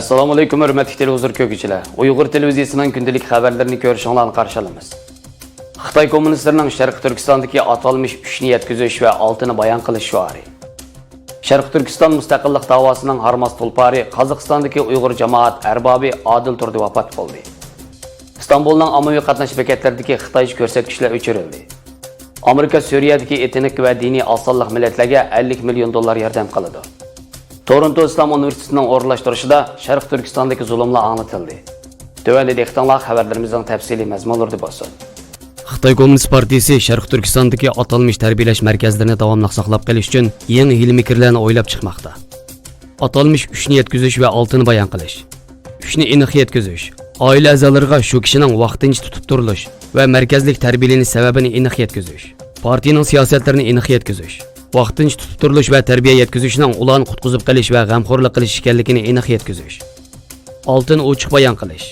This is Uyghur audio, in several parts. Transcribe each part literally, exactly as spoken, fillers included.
ئەسسالامۇئەلەيكۇم، ھۆرمەتلىك تېلېۋىزور كۆرگۈچىلەر. ئۇيغۇر تېلېۋىزىيىسىنىڭ كۈندىلىك خەۋەرلىرىنى كۆرۈشۈڭلارنى قارشى ئالىمىز. خىتاي كوممۇنىستلىرىنىڭ شەرقىي تۈركىستاندىكى ئاتالمىش ئۈچنى يەتكۈزۈش ۋە ئالتىنى بايان قىلىش شوئارى. شەرقىي تۈركىستان مۇستەقىللىق داۋاسىنىڭ ھارماس تۇلپارى، قازاقىستاندىكى ئۇيغۇر جامائەت ئەربابى ئادىل تۇردى ۋاپات بولدى. ئىستانبۇلنىڭ ئاممىۋى قاتناش بېكەتلىرىدىكى خىتايچە كۆرسەتكۈچلەر ئۆچۈرۈلدى. ئامېرىكا سۈرىيەدىكى ئېتنىك ۋە دىنىي ئاز سانلىق مىللەتلەرگە ئەللىك مىليون دوللار ياردەم قىلىدۇ. تورونتو ئىسلام ئۇنىۋېرسىتېتىنىڭ ئورۇنلاشتۇرۇشىدا شەرقىي تۈركىستاندىكى زۇلۇملار ئاڭلىتىلدى. تۆۋەندە دىققىتىڭلار خەۋەرلىرىمىزنىڭ تەپسىلىي مەزمۇنلىرىدا بولسۇن. خىتاي كوممۇنىست پارتىيىسى شەرقىي تۈركىستاندىكى ئاتالمىش تەربىيەلەش مەركەزلىرىنى داۋاملىق ساقلاپ قېلىش ئۈچۈن يېڭى ھىيلە-مىكىرلەرنى ئويلاپ چىقماقتا. ئاتالمىش ئۈچنى يەتكۈزۈش ۋە ئالتىنى بايان قىلىش. ئۈچنى ئېنىق يەتكۈزۈش. ئائىلە ئەزالىرىغا شۇ كىشىنىڭ ۋاقتىنچە تۇتۇپ تۇرۇلۇش ۋە مەركەزلىك تەربىيەلىنىش سەۋەبىنى ئېنىق يەتكۈزۈش. پارتىيىنىڭ سىياسەتلىرىنى ئېنىق يەتكۈزۈش. ۋاقتىنچە تۇتۇپ تۇرۇلۇش ۋە تەربىيە يەتكۈزۈشنىڭ ئۇلارنى قۇتقۇزۇپ قېلىش ۋە غەمخورلۇق قىلىش ئىكەنلىكىنى ئېنىق يەتكۈزۈش. ئالتىنى ئوچۇق بايان قىلىش.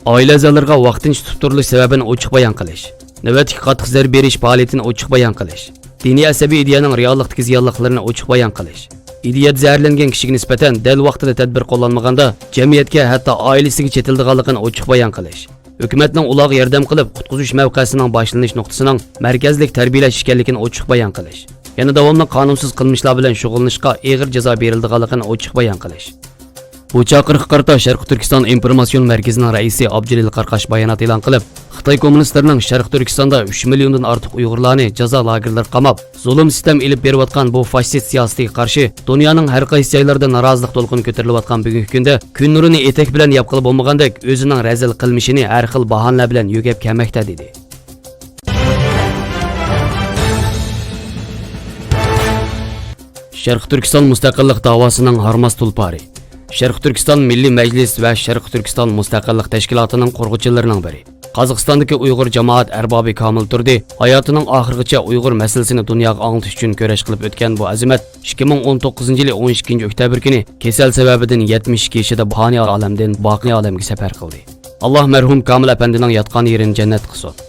ئائىلە ئەزالىرىغا ۋاقتىنچە تۇتۇپ تۇرۇلۇش سەۋەبىنى ئوچۇق بايان قىلىش. نۆۋەتتىكى قاتتىق زەربە بېرىش پائالىيىتىنى ئوچۇق بايان قىلىش. دىنىي ئەسەبىي ئىدىيەنىڭ رېئاللىقتىكى زىيانلىقلىرىنى ئوچۇق بايان قىلىش. ئىدىيەدە زەھەرلەنگەن كىشىگە نىسبەتەن دەل ۋاقتىدا تەدبىر قوللانمىغاندا، جەمئىيەتكە، ھەتتا ئائىلىسىگە چېتىلىدىغانلىقىنى ئوچۇق بايان قىلىش. ھۆكۈمەتنىڭ ئۇلارغا ياردەم قىلىپ، قۇتقۇزۇش مەۋقەسىنىڭ باشلىنىش نۇقتىسىنىڭ مەركەزلىك تەربىيەلەش ئىكەنلىكىنى ئوچۇق بايان قىلىش. يەنە داۋاملىق قانۇنسىز قىلمىشلار بىلەن شۇغۇللىنىشقا ئېغىر جازا بېرىلىدىغانلىقىنى ئوچۇق بايان قىلىش. بۇ چاقىرىققا قارىتا شەرقىي تۈركىستان ئىنفورماتسىيون مەركىزىنىڭ رەئىسى ئابجېلىل قارقاش بايانات ئېلان قىلىپ، خىتاي كوممۇنىستلىرىنىڭ شەرقىي تۈركىستاندا ئۈچ مىليوندىن ئارتۇق ئۇيغۇرلارنى جازا لاگېرلىرىغا قاماپ، زۇلۇم-سىتەم ئېلىپ بېرىۋاتقان بۇ فاشىست سىياسىتىگە قارشى دۇنيانىڭ ھەر قايسى جايلىرىدا نارازىلىق دولقۇنى كۆتۈرۈلۈۋاتقان بۈگۈنكى كۈندە كۈن نۇرىنى ئېتەك بىلەن ياپقىلى بولمىغاندەك، ئۆزىنىڭ رەزىل قىلمىشىنى ھەر خىل باھانىلەر بىلەن يۆگەپ كەلمەكتە، دېدى. شەرقىي تۈركىستان مۇستەقىللىق داۋاسىنىڭ ھارماس تۇلپارى. شەرقىي تۈركىستان مىللىي مەجلىس ۋە شەرقىي تۈركىستان مۇستەقىللىق تەشكىلاتىنىڭ قۇرغۇچىلىرىنىڭ بىرى، قازاقىستاندىكى ئۇيغۇر جامائەت ئەربابى كامىل تۇردى ھاياتىنىڭ ئاخىرىغىچە ئۇيغۇر مەسىلىسىنى دۇنياغا ئاڭلىتىش ئۈچۈن كۈرەش قىلىپ ئۆتكەن بۇ ئەزىمەت ئىككى مىڭ ئون توققۇزىنچى يىلى ئون ئىككىنچى ئۆكتەبىر كۈنى كېسەل سەۋەبىدىن يەتمىش ئىككى يېشىدا پانىي ئالەمدىن باقىي ئالەمگە سەپەر قىلدى. ئاللا مەرھۇم كامىل ئەپەندىنىڭ ياتقان يېرىنى جەننەت قىلسۇن.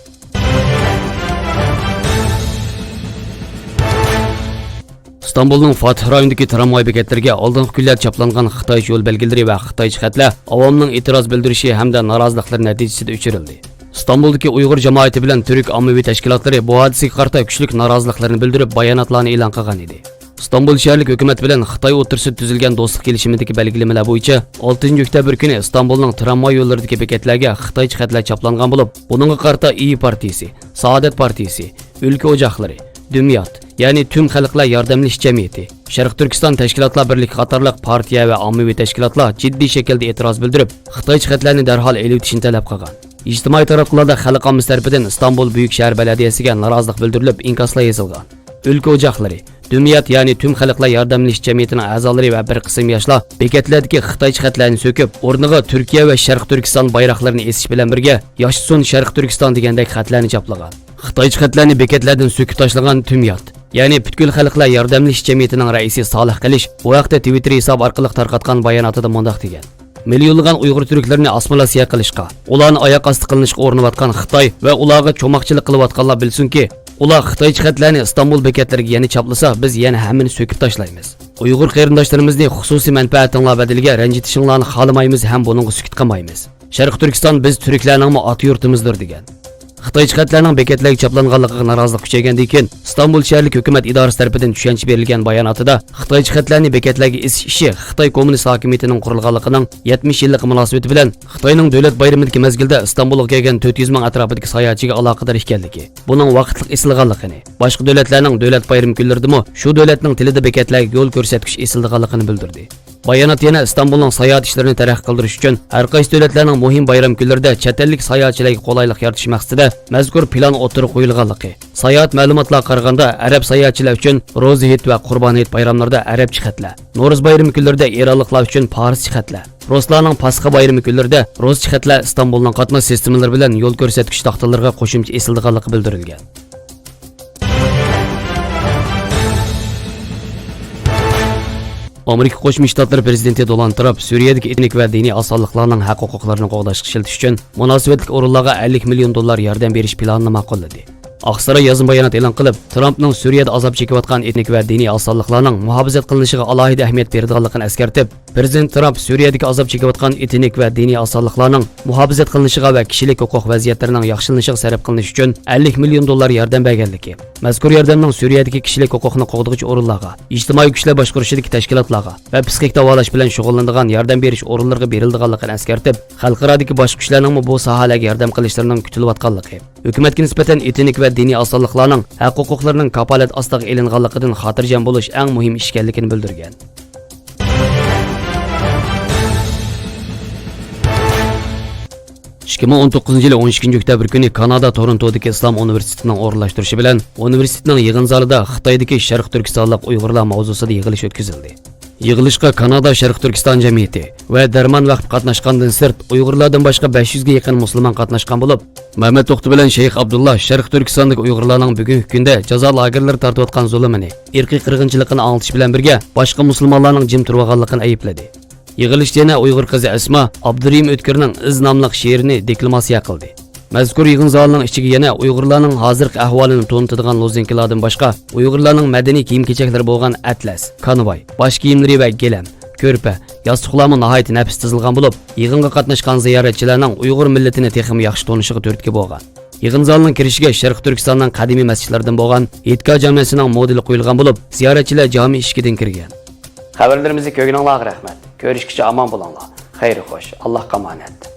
ئىستانبۇلنىڭ فاتىھ رايونىدىكى ترامۋاي بېكەتلىرىگە ئالدىنقى كۈنلەردە چاپلانغان خىتايچە يول بەلگىلىرى ۋە خىتايچە خەتلەر ئاۋامنىڭ ئېتىراز بىلدۈرۈشى ھەمدە نارازىلىقلىرى نەتىجىسىدە ئۆچۈرۈلدى. ئىستانبۇلدىكى ئۇيغۇر جامائىتى بىلەن تۈرك ئاممىۋى تەشكىلاتلىرى بۇ ھادىسىگە قارىتا كۈچلۈك نارازىلىقلىرىنى بىلدۈرۈپ، باياناتلارنى ئېلان قىلغان ئىدى. ئىستانبۇل شەھەرلىك ھۆكۈمەت بىلەن خىتاي ئوتتۇرىسىدا تۈزۈلگەن دوستلۇق كېلىشىمىدىكى بەلگىلىمىلەر بويىچە، ئالتىنچى ئۆكتەبىر كۈنى ئىستانبۇلنىڭ ترامۋاي يوللىرىدىكى بېكەتلەرگە خىتايچە خەتلەر چاپلانغان بولۇپ، بۇنىڭغا قارىتا ئىيى پارتىيىسى، سائادەت پارتىيىسى، ئۆلكە ئوچاقلىرى، دۈميات، يەنى تۈم خەلقلەر ياردەملىشىش جەمئىيىتى، شەرقىي تۈركىستان تەشكىلاتلار بىرلىكى قاتارلىق پارتىيە ۋە ئاممىۋى تەشكىلاتلار جىددىي شەكىلدە ئېتىراز بىلدۈرۈپ، خىتايچە خەتلەرنى دەرھال ئېلىۋېتىشنى تەلەپ قىلغان. ئىجتىمائىي تاراتقۇلاردا خەلق ئاممىسى تەرىپىدىن ئىستانبۇل بۈيۈك شەھەر بەلەدىيەسىگە نارازىلىق بىلدۈرۈلۈپ، ئىنكاسلار يېزىلغان. ئۆلكە ئوچاقلىرى، دۈميات، يەنى تۈم خەلقلەر ياردەملىشىش جەمئىيىتىنىڭ ئەزالىرى ۋە بىر قىسىم ياشلار بېكەتلەردىكى خىتايچە خەتلەرنى سۆكۈپ، ئورنىغا تۈركىيە ۋە شەرقىي تۈركىستان بايراقلىرىنى ئېسىش بىلەن بىرگە ياشىسۇن شەرقىي تۈركىستان دېگەندەك خەتلەرنى چاپلىغان. خىتايچە خەتلەرنى بېكەتلەردىن سۆكۈپ تاشلىغان تۈميات، يەنى پۈتكۈل خەلقلەر ياردەملىشىش جەمئىيىتىنىڭ رەئىسى سالىھ قىلىچ بۇ ھەقتە تىۋىتتېر ھېسابى ئارقىلىق تارقاتقان باياناتىدا مۇنداق دېگەن: مىليونلىغان ئۇيغۇر تۈركلىرىنى ئاسسىمىلياتسىيە قىلىشقا، ئۇلارنى ئاياق ئاستى قىلىنىشقا ئۇرۇنۇۋاتقان خىتاي ۋە ئۇلارغا چوماقچىلىق قىلىۋاتقانلار بىلسۇنكى، ئۇلار خىتايچە خەتلەرنى ئىستانبۇل بېكەتلىرىگە يەنە چاپلىسا، بىز يەنە ھەممىنى سۆكۈپ تاشلايمىز. ئۇيغۇر قېرىنداشلىرىمىزنى خۇسۇسىي مەنپەئەتىڭلار بەدىلىگە رەنجىتىشىڭلارنى خالىمايمىز ھەم بۇنىڭغا سۈكۈت قىلمايمىز. شەرقىي تۈركىستان بىز تۈركلەرنىڭمۇ ئاتا يۇرتىمىزدۇر، دېگەن. خىتايچە خەتلەرنىڭ بېكەتلەرگە چاپلانغانلىقىغا نارازىلىق كۈچەيگەندىن كېيىن، ئىستانبۇل شەھەرلىك ھۆكۈمەت ئىدارىسى تەرىپىدىن چۈشەنچە بېرىلگەن باياناتىدا، خىتايچە خەتلەرنى بېكەتلەرگە ئېسىش ئىشى خىتاي كوممۇنىست ھاكىمىيىتىنىڭ قۇرۇلغانلىقىنىڭ يەتمىش يىللىقى مۇناسىۋىتى بىلەن خىتاينىڭ دۆلەت بايرىمىدىكى مەزگىلدە ئىستانبۇلغا كەلگەن تۆت يۈز مىڭ ئەتراپىدىكى ساياھەتچىگە ئالاقىدار ئىكەنلىكى، بۇنىڭ ۋاقىتلىق ئېسىلغانلىقىنى، باشقا دۆلەتلەرنىڭ دۆلەت بايرىمى كۈنلىرىدىمۇ شۇ دۆلەتنىڭ تىلىدا بېكەتلەرگە يول كۆرسەتكۈچ ئېسىلىدىغانلىقىنى بىلدۈردى. بايانات يەنە ئىستانبۇلنىڭ ساياھەت ئىشلىرىنى تەرەققىي قىلدۇرۇش ئۈچۈن ھەر قايسى دۆلەتلەرنىڭ مۇھىم بايرام كۈنلىرىدە چەت ئەللىك ساياھەتچىلەرگە قولايلىق يارىتىش مەقسىتىدە مەزكۇر پىلان ئوتتۇرىغا قويۇلغانلىقى، ساياھەت مەلۇماتلارغا قارىغاندا، ئەرەب ساياھەتچىلەر ئۈچۈن روزا ھېيت ۋە قۇربان ھېيت بايراملىرىدا ئەرەبچە خەتلەر، نورۇز بايرىمى كۈنلىرىدە ئىرانلىقلار ئۈچۈن پارسچە خەتلەر، رۇسلارنىڭ پاسخا بايرىمى كۈنلىرىدە رۇسچە خەتلەر ئىستانبۇلنىڭ قاتناش سىستېمىلىرى بىلەن يول كۆرسەتكۈچ تاختىلىرىغا قوشۇمچە ئېسىلىدىغانلىقى بىلدۈرۈلگەن. ئامېرىكا قوشما شتاتلىرى پرېزىدېنتى دونالد ترامپ سۈرىيەدىكى ئېتنىك ۋە دىنىي ئاز سانلىقلارنىڭ ھەق ھوقۇقلىرىنى قوغداشقا ئىشلىتىش ئۈچۈن مۇناسىۋەتلىك ئورۇنلارغا ئەللىك مىليون دوللار ياردەم بېرىش پىلانىنى ماقۇللىدى. ئاقساراي يازما بايانات ئېلان قىلىپ، ترامپنىڭ سۈرىيەدە ئازاب چېكىۋاتقان ئېتنىك ۋە دىنىي ئاز سانلىقلارنىڭ مۇھاپىزەت قىلىنىشىغا ئالاھىدە ئەھمىيەت بېرىدىغانلىقىنى ئەسكەرتىپ، پىرېزىدېنت ترامپ سۈرىيەدىكى ئازاب چېكىۋاتقان ئېتنىك ۋە دىنىي ئاز سانلىقلارنىڭ مۇھاپىزەت قىلىنىشىغا ۋە كىشىلىك ھوقۇق ۋەزىيەتلىرىنىڭ ياخشىلىنىشىغا سەرپ قىلىنىش ئۈچۈن ئەللىك مىليون دوللار ياردەم بەرگەنلىكى، مەزكۇر ياردەمنىڭ سۈرىيەدىكى كىشىلىك ھوقۇقنى قوغدىغۇچ ئورۇنلارغا، ئىجتىمائىي كۈچلەر باشقۇرۇشىدىكى تەشكىلاتلارغا ۋە پىسخىك داۋالاش بىلەن شۇغۇللىنىدىغان ياردەم بېرىش ئورۇنلىرىغا بېرىلىدىغانلىقىنى ئەسكەرتىپ، خەلقئارادىكى باشقا كۈچلەرنىڭمۇ بۇ ساھەلەرگە ياردەم قىلىشلىرىنىڭ كۈتۈلۈۋاتقانلىقى، ھۆكۈمەتكە نىسبەتەن ئېتنىك ۋە دىنىي ئاز سانلىقلارنىڭ ھەق-ھوقۇقلىرىنىڭ كاپالەت ئاستىغا ئېلىنغانلىقىدىن خاتىرجەم بولۇش ئەڭ مۇھىم ئىش ئىكەنلىكىنى بىلدۈرگەن. ئىككى مىڭ ئون توققۇزىنچى يىلى ئون ئىككىنچى ئۆكتەبىر كۈنى كانادا تورونتودىكى ئىسلام ئۇنىۋېرسىتېتىنىڭ ئورۇنلاشتۇرۇشى بىلەن ئۇنىۋېرسىتېتنىڭ يىغىن زالىدا خىتايدىكى شەرقىي تۈركىستانلىق ئۇيغۇرلار ماۋزۇسىدا يىغىلىش ئۆتكۈزۈلدى. يىغىلىشقا كانادا شەرقىي تۈركىستان جەمئىيىتى ۋە دەرمان ۋەقپى قاتناشقاندىن سىرت، ئۇيغۇرلاردىن باشقا بەش يۈزگە يېقىن مۇسۇلمان قاتناشقان بولۇپ، مەمەت توختى بىلەن شەيخ ئابدۇللا شەرقىي تۈركىستاندىكى ئۇيغۇرلارنىڭ بۈگۈنكى كۈندە جازا لاگېرلىرى تارتىۋاتقان زۇلۇمىنى، ئىرقىي قىرغىنچىلىقىنى ئاڭلىتىش بىلەن بىرگە، باشقا مۇسۇلمانلارنىڭ جىم تۇرۇۋالغانلىقىنى ئەيىبلىدى. يىغىلىشتا يەنە ئۇيغۇر قىزى ئەسما ئابدۇرېھىم ئۆتكۈرنىڭ ئىز ناملىق شېئىرىنى دېكلاماتسىيە قىلدى. مەزكۇر يىغىن زالىنىڭ ئىچىگە يەنە ئۇيغۇرلارنىڭ ھازىرقى ئەھۋالىنى تونۇتىدىغان لوزۇنكىلاردىن باشقا، ئۇيغۇرلارنىڭ مەدەنىي كىيىم-كېچەكلىرى بولغان ئەتلەس، كانىۋاي، باش كىيىملىرى ۋە گىلەم، كۆرپە، ياستۇقلارمۇ ناھايىتى نەپىس تىزىلغان بولۇپ، يىغىنغا قاتناشقان زىيارەتچىلەرنىڭ ئۇيغۇر مىللىتىنى تېخىمۇ ياخشى تونۇشىغا تۈرتكە بولغان. يىغىن زالىنىڭ كىرىشىگە شەرقىي تۈركىستاننىڭ قەدىمىي مەسچىتلىرىدىن بولغان ھېيتگاھ جامىسىنىڭ مودېلى قويۇلغان بولۇپ، زىيارەتچىلەر جامى ئىشىكىدىن كىرگەن. خەۋەرلىرىمىزنى كۆرگىنىڭلارغا رەھمەت. كۆرۈشكىچە ئامان بولۇڭلار. خەير خوش. ئاللاھقا ئامانەت.